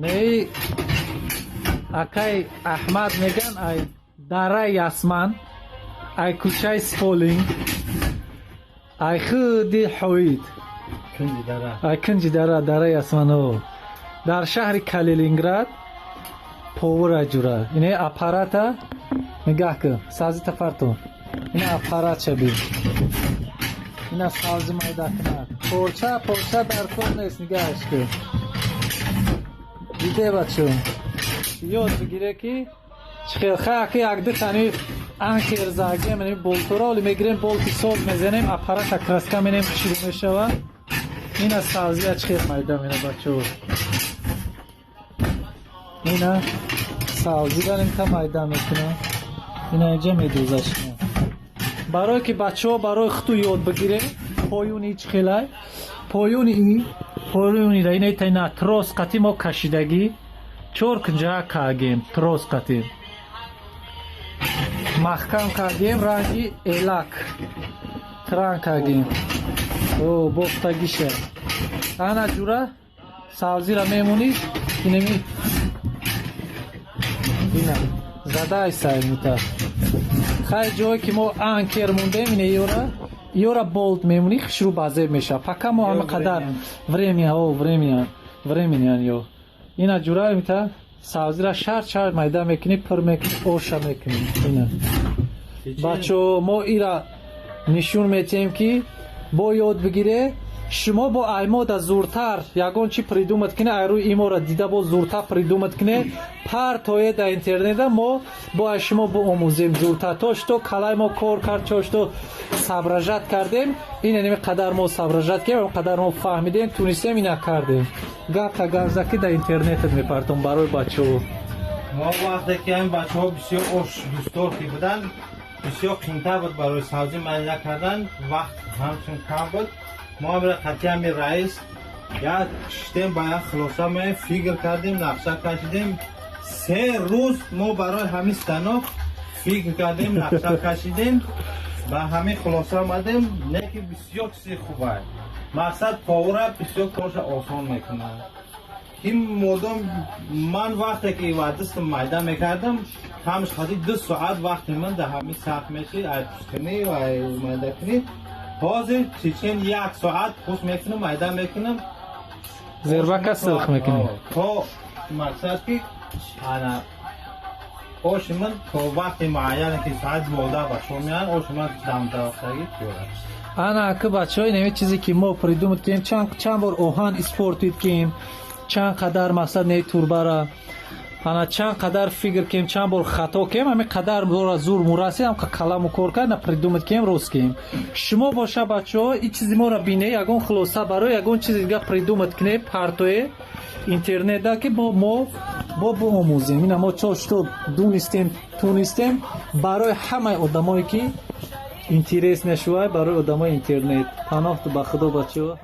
Не, акай Аҳмад меган, ай дараи Ясман, ай кӯчаи Сполинг, ай худи ҳоид. Кунҷи дара. Ай кунҷи дара, дараи Ясман, дар шаҳри Калининград повара ҷура. Ине аппарата нигаҳ кун, сабзита партон. Ина аппаратша бин, ина сабзи майда кунад. Порча порча дар кор нест, нигаҳаш кун. Диде, бачо, ёд бигире, ки чӣ хел хаяки якду тани анкер загем, болтора оли мегирем, болти соз мезанем, аппарата краска менем, хушрӯ мешава. Ина сабзия чӣ хел майда мена, бачо. Ина сабзира нимта майда мекунам, ина инҷа медӯзаш. Барое ки бачаҳо барои худту ёд бигирем, поюни чӣ хелай, поюни и поюнира ина ина трос қати мо кашидагӣ, чор кунҷа кардем, трос қати маҳкам кардем, ранги элак транг кардем. О, бофтагиша. Ана ҷура сабзира мемонӣ, инеми ина задай саймита. Хай, ҷое ки мо анкер мондем, ина ёра ёра болт мемонӣ, хушрӯ базеб мешава. Пока мо ҳама қадар время, о, время времени ё ина ҷура мита сабзира шарт шарт майда мекунӣ, пур мекунӣ, оша мекунӣ. Ина, бачо, мо ира нишон метиҳем, ки бо ёд бигире. Шумо бо аймода зуртар ягон чи придумать куне, айрӯи имора дида бо зуртар придумать куне, партое дар интернета, мо бо ай шумо боомӯзем зуртар. То что калай мо кор кард, чо что соображать кардем, ин неми қадар мо соображать кардем, қадар мо фаҳмидем, тунистем, ина кардем. Гапта гапза, ки дар интернетат мепартом барои бачаҳо. Мо вақте ки ҳамин бачаҳо бисёр ош дӯстдор ки буданд, бисёр қимтар буд барои сабзӣ майда кардан, вақт ҳамчун кам буд. Мо ҳамира қатъи ҳамин раис як шиштем, ба як хулоса меем, фикр кардем, нақша кашидем. 3 рӯз мо барои ҳамин станок фикр кардем, нақша кашидем, ба ҳамин хулоса омадем. Не ки бисёр чизи хубай, мақсад повара бисёр корша осон мекунад, ки модом ман вақте ки вардистам майда мекардам, ҳамаш қади 2 соат вақти ман дар ҳамин сарф мешид, ай пушткунӣ ва ай майдакунӣ. Ҳозир чечен як соат пуст мекунам, майда мекунам. Зербака силх мекунӣ. То мақсад ки ана оши ман то вақти муайяне ки соат 12 ба шом меян, оши ман дамтавақтагӣ тиёр аст. Ана аки, бачаҳо, инами чизе ки мо придумать кардем, чанд бор оҳан испортить кем, чанд қадар мақсад не турбара, ана чанд қадар фикр кем, чанд бор хато кем, ҳамин қадар бора зур мурасид, ҳам каламу кор кард, на придумать кем, рост кем. Шумо боша, бачаҳо, ин чизи моро бине, ягон хулоса барои ягон чизи дига придумать кне, партое интернета, ки мо бо биомӯзем. Ина мо чо что дунистем, тунистем, барои ҳамаи одамое ки интерес мешавад, барои одамои интернет. Паноҳту ба Худо, бачаҳо.